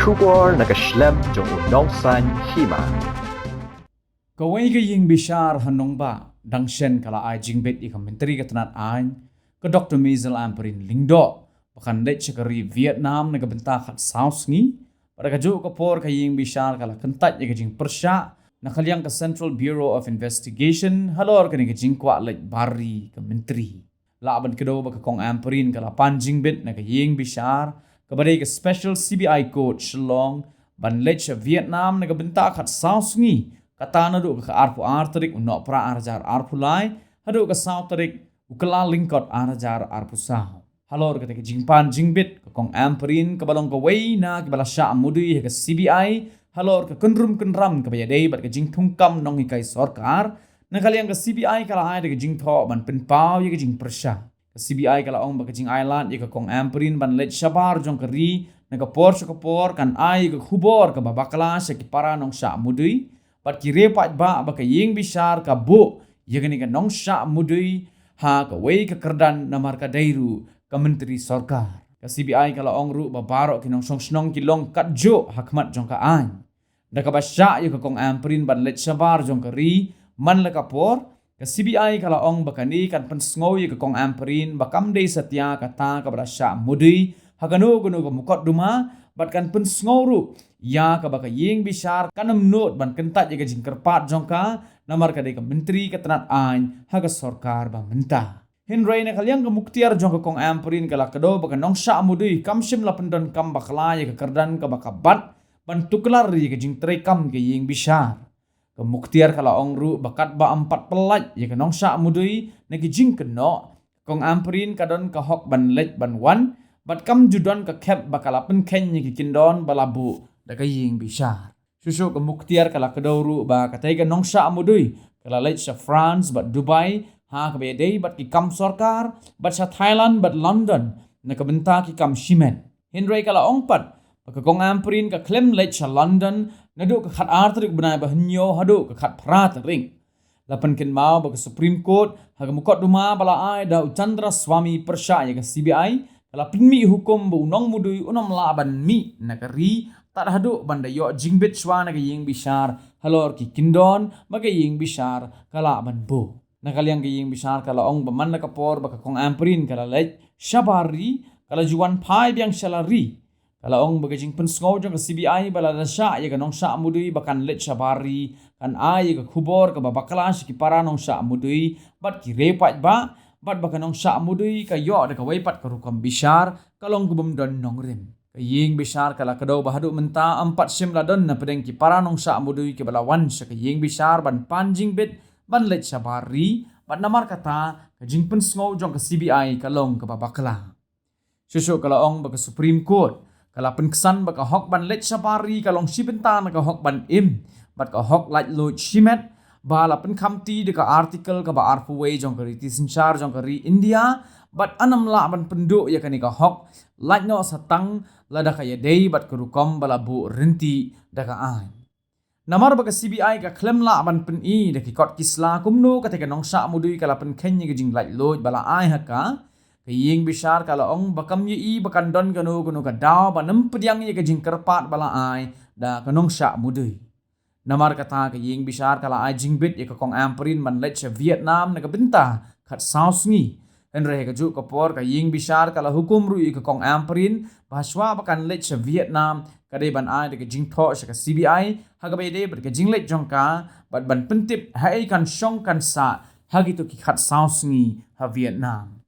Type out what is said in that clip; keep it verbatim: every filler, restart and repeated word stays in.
Khubor na ka shlem jong u nongsaiñ hima. Kawei ka ïing bishar ha nongbah dang shen ka la ai jingbit ïa ka Myntri ka tnat aiñ, ka Doktor Maisel Ampareen Lyngdoh, ba kan leit sha ka ri Vietnam na ka bynta khatsaw sngi. Bad ha kajuh ka por ka ïing bishar ka la kyntait ïa ka jingpyrshah na ka liang ka Central Bureau of Investigation halor kane ka jingkwah leit bar ri ka Myntri. Lah ban kdew ba ka Kong Ampareen ka la pan jingbit na ka ïing bishar kaba dei ka Special C B I Court Shillong ban leit sha Vietnam na ka bynta khatsaw sngi, kata naduh ka arphew ar tarik u Nohprah ar hajar arphew lai haduh ka saw tarik u Kyllalyngkot ar hajar arphew saw. Halor kata ka jingpan jingbit, ka Kong Ampareen kaba long kawei na kiba la shah mudui ha ka C B I halor ka kynrum kynram kaba ïadei bad ka jingthungkam nonghikai sorkar, na ka liang ka C B I ka la ai da ka jingthoh ban pynpaw ïa ka jingpyrshah. Ka C B I ka la ong ba ka jingailad ïa ka Kong Ampareen ban leit shabar jong ka ri na ka por sha ka por kan ai ïa ka khubor kaba bakla sha ki para nongshah mudui bad ki riewpaidbah ba ka ïing bishar ka buh ïa kane ka nongshah mudui ha kawei ka kyrdan namar ka dei ruh ka myntri sorkar. Ka C B I ka la ong ruh ba baroh ki nongshong shnong ki long katjuh ha khmat jong ka aiñ. Da kaba shah ïa ka Kong Ampareen ban leit shabar jong ka ri man la ka por, ka C B I ka la ong ba kane kan pynsngew ïa ka Kong Ampareen ba kam dei satia kata kaba la shah mudui ha kano kano ka mukotduma, bad kan pynsngew ruh ïa ka ba ka ïing bishar kan ym nud ban kyntait ïa ka jingkyrpad jong ka namar ka dei ka myntri ka tnat aiñ ha ka sorkar ba mynta. Hynrei na ka liang ka muktiar jong ka Kong Ampareen ka la kdew ba ka nongshah mudui kam shym la pyndonkam bakla ïa ka kyrdan kaba ka bat ban tuklar ïa ka jingtreikam ka ïing bishar. Ka muktiar ka la ong ruh ba katba ym pat pyllait ïa ka nongshah mudui na ki jingkynnoh, ka Kong Ampareen ka don ka hok ban leit ban wan bad kam ju don ka khep ba ka la pynkheiñ ïa ki kyndon ba la buh da ka ïing bishar. Shuh shuh ka muktiar ka la kdew ruh ba katei ka nongshah mudui ka la leit sha France bad Dubai ha kaba ïadei bad ki kam sorkar, bad sha Thailand bad London na ka bynta ki kam shimet. Hynrei ka la ong pat ba ka Kong Ampareen ka khlem leit sha London naduh ka khatar tarik bnai ba hynñiew haduh ka khatphra tarik. La pynkynmaw ba ka Supreme Court ha ka mukotduma ba la ai da u Chandra Swami pyrshah ïa ka C B I ka la pynmih hukum ba u nongmudui un ym lah ban mih na ka ri tad haduh ban da ïoh jingbit shuwa na ka ïing bishar halor ki kyndon ba ka ïing bishar ka lah ban buh. Na ka liang ka ïing bishar ka la ong ba man la ka por ba ka Kong Ampareen ka la leit shabar ri, ka la ju wan phai biang sha la ri. Ka la ong ba ka jingpynsngew jong ka C B I ba lada shah ïa ka nongshah mudui ba kan leit shabar ri kan ai ïa ka khubor kaba bakla sha ki para nongshah mudui bad ki riewpaidbah, bad ba ka nongshah mudui ka ïoh da kawei pat ka rukom bishar ka long ka bym don nongrim. Ka ïing bishar ka la kdew ba haduh mynta ym pat shym la don na pdeng ki para nongshah mudui kiba la wan sha ka ïing bishar ban pan jingbit ban leit shabar ri, bad namar kata ka jingpynsngew jong ka C B I ka long kaba bakla. Shuh shuh ka la ong ba ka Supreme Court ka la pynksan ba ka hok ban leit shabar ri ka long shi bynta na ka hok ban im bad ka hok laitluid shimet, ba la pynkhamti da ka article kaba arphew wei jong ka riti synshar jong ka ri India, bad yn ym lah ban pynduh ïa kane ka hok lait noh sa tang lada ka ïadei bad ka rukom ba la buh ryntih da ka aiñ. Namar ba ka C B I ka khlem lah ban pyni da ki kot ki sla kumno katei ka nongshah mudui ka la pynkheiñ ïa ka jinglaitluid ba la ai ha ka, ka ïing bishar ka la ong ba kam ïohi ba kan don kano kano ka daw ban ym pdiang ïa ka jingkyrpad ba la ai da ka nongshah mudui. Namar kata ka ïing bishar ka la ai jingbit ïa ka Kong Ampareen ban leit sha Vietnam na ka bynta khatsaw sngi. Hynrei ha kajuh ka por ka ïing bishar ka la hukum ruh ïa ka Kong Ampareen ba shuwa ba kan leit sha Vietnam ka dei ban ai da ka jingthoh sha ka C B I ha kaba ïadei bad ka jingleit jong ka, bad ban pyntip haei kan shong kan sah ha kito ki khatsaw sngi ha Vietnam.